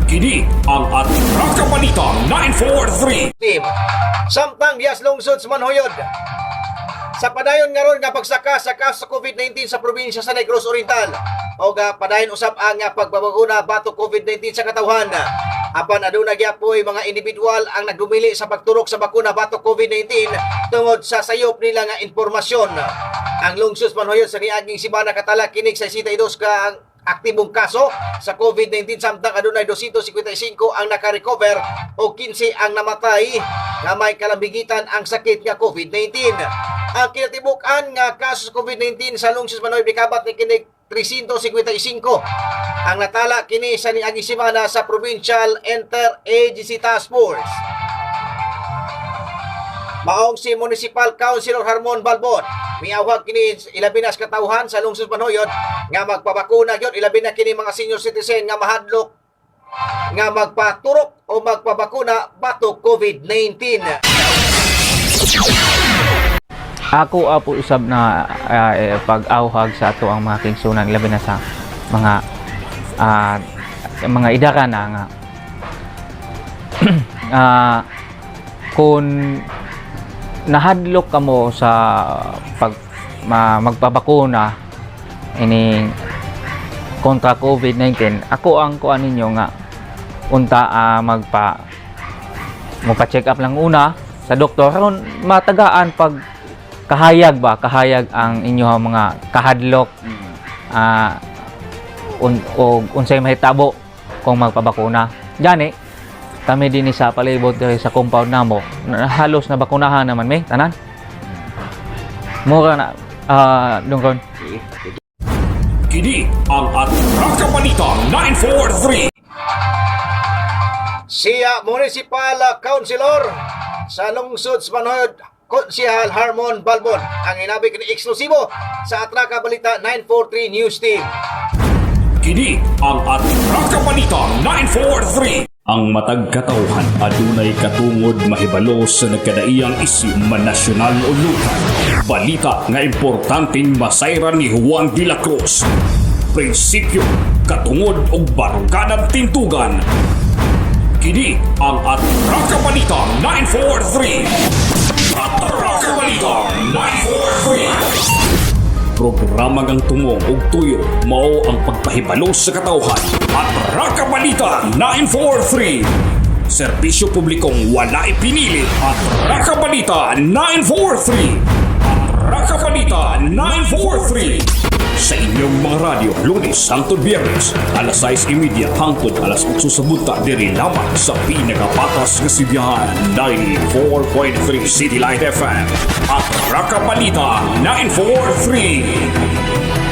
Kini ang Atraka Balita 943. Team. Samtang dias lungsod sa Manhuyod. Sa padayon ngaron nga pagsaka sa kaso sa COVID-19 sa probinsya sa Negros Oriental o ga padayon usab ang nga pagbabaguna batok COVID-19 sa katawhan. Apan aduna gyapoy mga individual ang nagdumili sa pagturok sa bakuna batok COVID-19 tungod sa sayop nila nga impormasyon. Ang lungsod sa Manhuyod sa niaging simana katala kinig sa 62 ka ang aktibong kaso sa COVID-19, samtang adunay 255 ang naka-recover o 15 ang namatay nga may kalambigitan ang sakit nga COVID-19. Ang kinatibuk-an nga kaso sa COVID-19 sa lungsod sa Manhuyod mikabat ni kinig 355. Ang natala kini sa niaging semana sa Provincial Inter-Agency Task Force. Maong si Municipal Councilor Harmon Balbon miawhag kini ilabi na sa katawhan sa lungsod Manhuyod nga magpabakuna gyud, ilabi na kini mga senior citizen nga mahadlok nga magpaturok o magpabakuna batok COVID-19. Ako apo usab na pag-awhag sa ato ang mga kaigsuonan, labi na sa mga idara na nga kung nahadlok kamo sa pag magpabakuna ini kontra COVID-19, ako ang kuan ninyo nga unta magpa mo pa-check up lang una sa doktor aron matagaan pag kahayag ba, kahayag ang inyong mga kahadlok o unsay mahitabo kung magpabakuna. Gani kami dinhi sa palibot diri sa compound namo halos na bakunahan naman may tanan. Mura na dungron. Kini ang Atraka Balita 943. Siya Municipal Councilor sa lungsod sa Manhuyod, Konsehal Harmon Balbon, ang hinabi kini eksklusibo sa Atraka Balita 943 News Team. Kini ang Atraka Balita 943. Ang matag katawhan adunay katungod mahibalo sa nagkadaiyang isyu, man nasyonal o lokal. Balita nga importanteng masayran ni Juan de la Cruz. Prinsipyo, katungod ug baruganang tintugan. Kini ang Atraka Balita 943. Atraka Balita 943. Programa ngang tumong ug tuyo mao ang pagpahibalo sa katawhan. Atraka Balita 943. Serbisyo publikong wala ipinili. Atraka Balita 943. Atraka Balita 943. Sa inyong mga radyo, Lunes hangtod Biyernes, alas 6:30 hangtod alas 8 sa buntag, diri lamang sa pinakapatas nga sibihan, 94.3 City Light FM. Atraka Balita 943.